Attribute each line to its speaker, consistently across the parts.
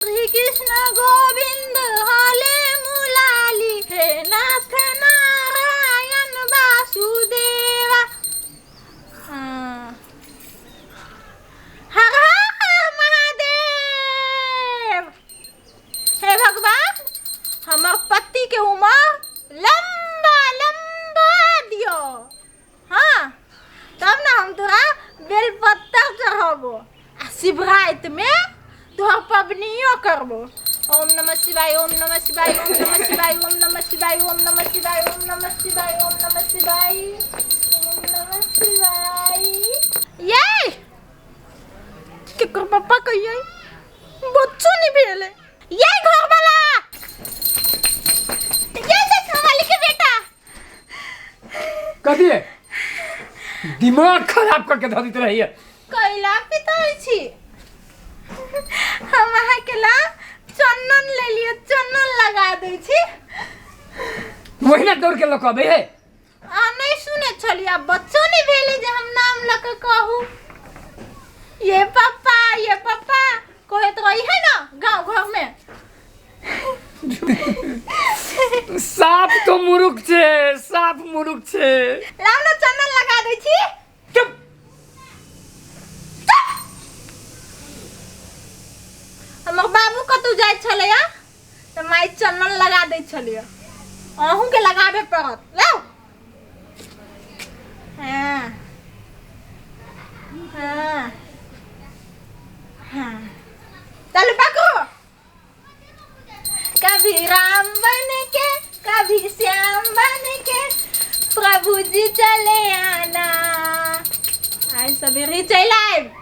Speaker 1: श्री कृष्ण गोविंद हले मुलाली हे नाथ नारायण वासुदेवा। हाँ। हर हर महादेव। हे भगवान, हमर पति के उम्र लंबा लंबा दियो। हाँ, तब ना हम तोरा बेलपत्तर चढ़बो आ शिवराति में तोहर पबनियो करबो। ओम नमः शिवाय, ओम नमः शिवाय, ओम नमः शिवाय, ओम नमः शिवाय, ओम नमः शिवाय, ओम नमः शिवाय, ओम नमः शिवाय, ओम नमः शिवाय। ये केकर पप्पा कहिए बच्चो नहीं भेले। ये घर वाला, ये चश्मा वाली के बेटा।
Speaker 2: कथी है? दिमाग खराब करके धऽ दैत रहैया।
Speaker 1: कैला पिताई छी? हम अहाँ के ला चंदन ले लियो, चंदन लगा दै छी।
Speaker 2: वही ना दौड़ के लऽ कऽ अबै है।
Speaker 1: आ नहीं सुने छलियै, आब बच्चो नहीं भेलै जे हम नाम लऽ कऽ कहू। ये पप्पा, ये पप्पा कहैत रही है ना गाँव घर में।
Speaker 2: साफ तो मुरुख छे, साफ मुरुख छे।
Speaker 1: लाउ ना चंदन लगा दै छी।
Speaker 2: चुप।
Speaker 1: हमर बाबू कतौ जाइ छलैया तऽ माय चंदन लगा दै छलैया, अहूँके लगाबे पड़त। लाउ। हाँ हाँ हाँ, चलू पकड़ो। कभी राम बन के, कभी श्याम बन के प्रभु जी चले आना। आइ सवेरे चलि आयब।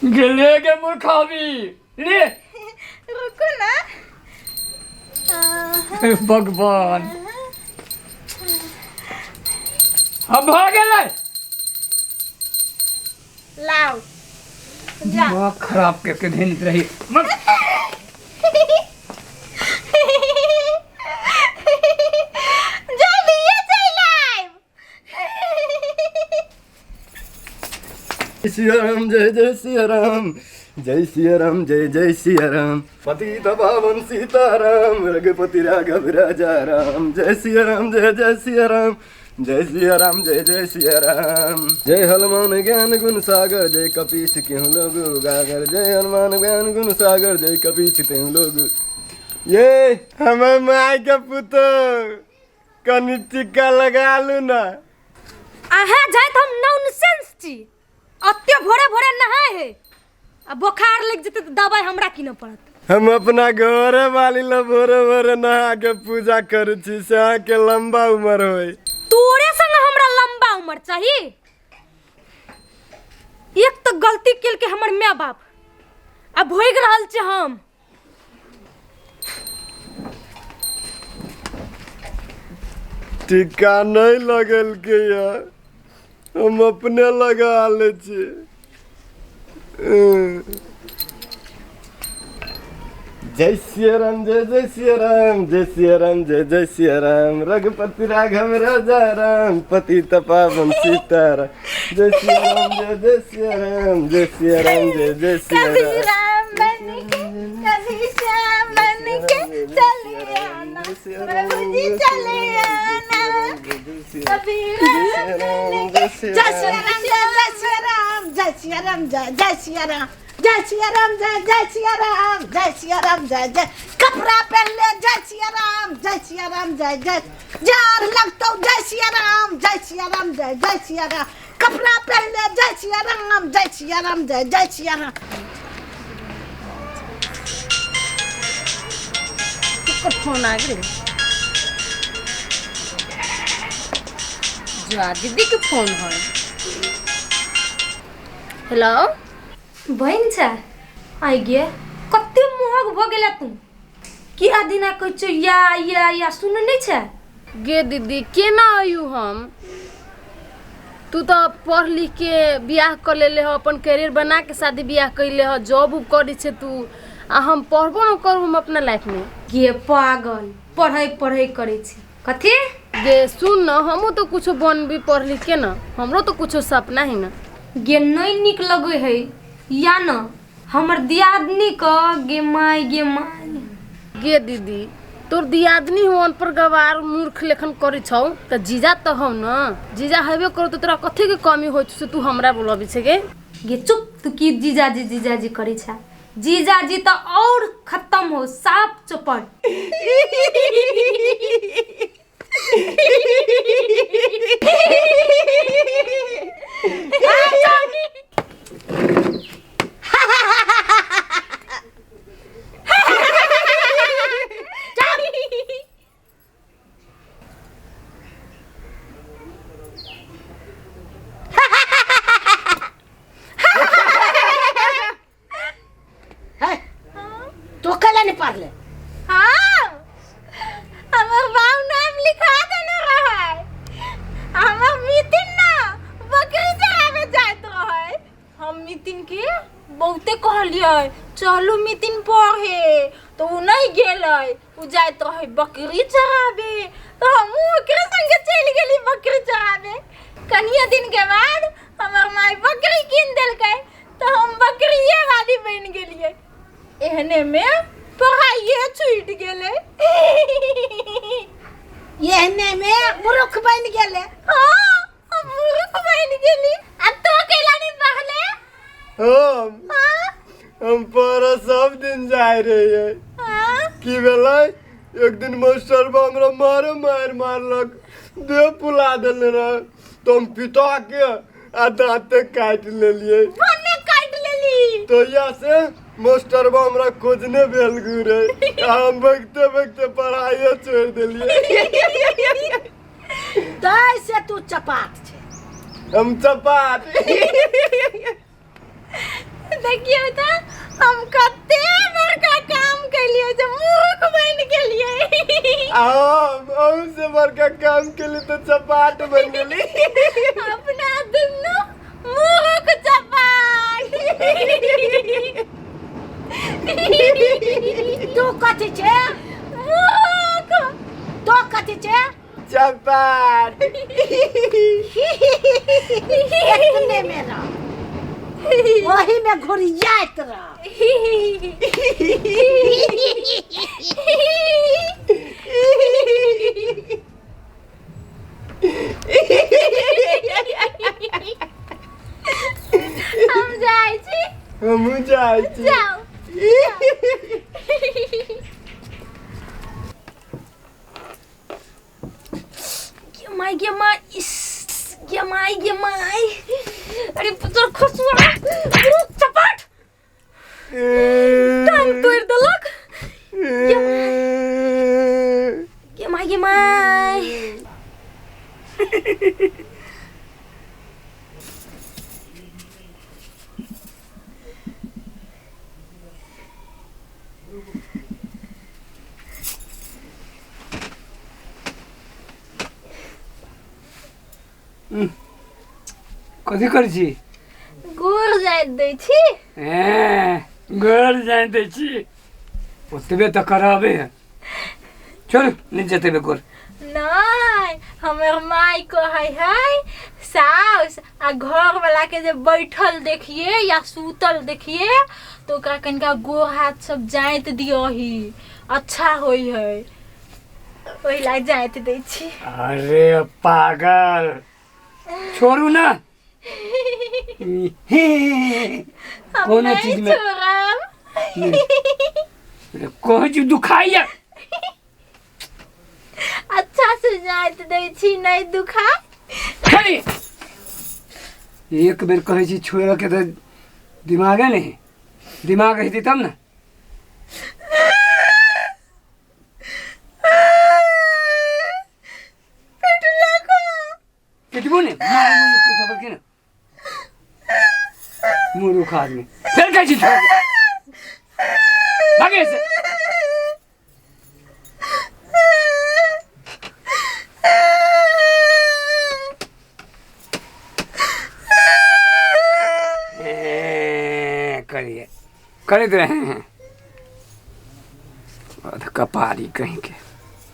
Speaker 2: गेले गे मूर्खावी ले।
Speaker 1: रुकू ना।
Speaker 2: हे भगवान, अब भऽ गेलै।
Speaker 1: लाउ जा।
Speaker 2: दिमाग खराब करके धेने रही।
Speaker 1: जल्दी चलि आयब।
Speaker 3: सिया राम जय जय सिया राम, जय सिया राम जय जय सिया राम, पतित पावन सीताराम, रघुपति राघव राजा राम, जय सिया राम जय जय सिया राम, जय सिया राम जय जय सिया राम, जय हनुमान ज्ञान गुण सागर, जय कपीस केहु लोग उगागर, जय हनुमान ज्ञान गुण सागर, जय कपीस तेहु लोग। ये हमर माय के पुतोह, कनि टीका लगा लू ना।
Speaker 4: अहाँ जाइत हम नॉनसेंस छी। अत्ते भोरे भोरे नहाय है आ बोखार लग जेतै तऽ दवाइ हमरा कीनऽ पड़त।
Speaker 3: हम अपना घरे वाली ला भोरे भोरे नहा के पूजा करै छी से अहाँके लंबा उम्र होय।
Speaker 4: तोरे संग हमरा लंबा उम्र चाही? एक तऽ गलती केलकै हमर माय बाप, आ भोगि रहल छी हम।
Speaker 3: टीका नहि लगेलकै या, हम अपने लगा लै छी। जय सिया राम जय जय सिया राम, जय सिया राम जय जय सिया राम, रघुपति राघव राजा राम, पतित पावन सीताराम, जय सिया राम जय जय सिया राम, जय सिया राम जय जय सिया
Speaker 1: कभी
Speaker 3: राम।
Speaker 1: राम बन के, कभी श्याम बन के चले आना प्रभु जी, चले आना। कभी राम बन के,
Speaker 5: जय सिया राम जय सिया राम, जय सिया राम जय जय सिया राम, जय सिया राम जय जय सिया राम, जय सिया राम जय जय। कपड़ा पहन ले जय सिया राम, जय सिया राम जय जय। जार लगतो जय सिया राम, जय सिया राम जय जय सिया राम। कपड़ा पहन ले जय सिया राम, जय सिया राम जय जय सिया राम।
Speaker 6: केकर फोन आ गेलै? जा दीदी के फोन है। हेलो
Speaker 4: बहिन छै। आइ गे कते महग भऽ गेला तू, किया दिना कहै छौ या या या, सुन नहि छै?
Speaker 6: गे दीदी केना अयू हम? तू तऽ पढ़ लिख के बियाह कऽ लेले ह, अपन कैरियर बना के शादी बियाह कैले ह, जॉब उब करै छै तू, आ हम पढ़बो न करू हम अपना लाइफ में।
Speaker 4: गे पागल, पढ़ै पढ़ै करै छी कथी?
Speaker 6: गे सुन न, हमहूँ तऽ कुछो बनबी पढ़ लिख के न, हमरो तऽ कुछो सपना है न।
Speaker 4: गे नहीं नीक लगै है या न, हमर दियादनी क गे माय गे माय।
Speaker 6: गे दीदी तोर दियादनी हो अनपढ़ गवार मूर्ख लेखन करै छौ त जीजा त हौ न, जीजा हेबे करो त तोरा कथी के कमी होइ छौ से तू हमरा बोलबी छे गे?
Speaker 4: गे चुप, तू की जीजाजी जीजाजी करै छा? जीजाजी त और खत्म हो, साफ चौपट।
Speaker 5: है तू कैला नहीं पढ़ले?
Speaker 1: हाँ, हमर बाप नाम लिखा देने रहे। हमर मितिन ना बकरी चरावे जाइत रहे। हम मितिन के बहुते कहलियै चलू मितिन पढ़े, तो उ नहीं गेलै, उ जाइत रहे बकरी चरावे, तो हमहूँ ओकरे संगे चलि गेली बकरी चरावे। कनिये दिन के बाद हमर माय बकरी कीन देलकै, तो हम बकरिये वाली बनि गेलियै। एहने में पढ़ाइए छूटि गेलै।
Speaker 5: एहने में मूर्ख बनि गेलै।
Speaker 1: हाँ, हम मूर्ख बनि गेली। आ तो कैला नहीं पढ़ले?
Speaker 3: हम
Speaker 1: हाँ
Speaker 3: हम पढ़ सब दिन जाय रहियै।
Speaker 1: हाँ
Speaker 3: की भेलै, एक दिन मास्टर हमरा मारे मारि मारलक, देह फुला देने रहे, तो हम पिटा के आ दाँते काटि लेलियै।
Speaker 1: भने काटि लेली।
Speaker 3: तहिया से मास्टरबा हमरा खोजने भेल घुरे, आ हम भगिते भगिते पढ़ाइए छोड़ि देलियै।
Speaker 5: तै से तू चपाट छै।
Speaker 3: हम चपाट।
Speaker 1: देखियौ तऽ हम कते बड़का काम केलियै जे मूर्ख बनि गेलियै।
Speaker 3: आ हम अहूँ से बड़का काम केली तऽ चपाट बनि गेली।
Speaker 1: अपना दुनू मूर्ख चपाट।
Speaker 5: तू कथी छै?
Speaker 1: मूर्ख।
Speaker 5: तो कथी छै?
Speaker 3: चपाट।
Speaker 5: एतने में रह, वही में घुरियाइत रह।
Speaker 1: हम जाइ छी।
Speaker 3: हमहूँ जाइ छी।
Speaker 1: जाउ।
Speaker 4: गे माय गे माय, इस गे माय गे माय, अरे तोर खसुआ मूर्ख चपाट टांग तोड़ि देलक। गे माय गे माय।
Speaker 2: कथी करै छी?
Speaker 1: गुड़ जाइत दै छी।
Speaker 2: गोर जानि दै छी, ओतबे तऽ करबे है। चलू नहि जेतै गोर।
Speaker 1: नहि, हमर माय कहै है साउस आ घर वाला के जे बैठल देखिए या सुतल देखिए तो ओकरा कनिका गोर हाथ सब जाइत दियही, अच्छा होइ है, ओहि ला जाइत दै छी।
Speaker 2: अरे पागल, छोड़ू ना।
Speaker 1: हम
Speaker 2: कोनो
Speaker 1: नहीं
Speaker 2: चीज में
Speaker 1: छोड़ब।
Speaker 2: कहै छी दुखाइया।
Speaker 1: अच्छा से जाइत दै छी, नहीं दुखा।
Speaker 2: छोड़ी, एक बेर कहै छी छोड़ऽ के तऽ दिमागे नहीं, दिमाग रहितै तब ने। पिटबो ने मारबो ने पिटबो के ने मूर्ख आदमी। फेर कहै छी छोड़ के। भागे से। ए, करिए करैत रहे हैं कपारी कहीं के।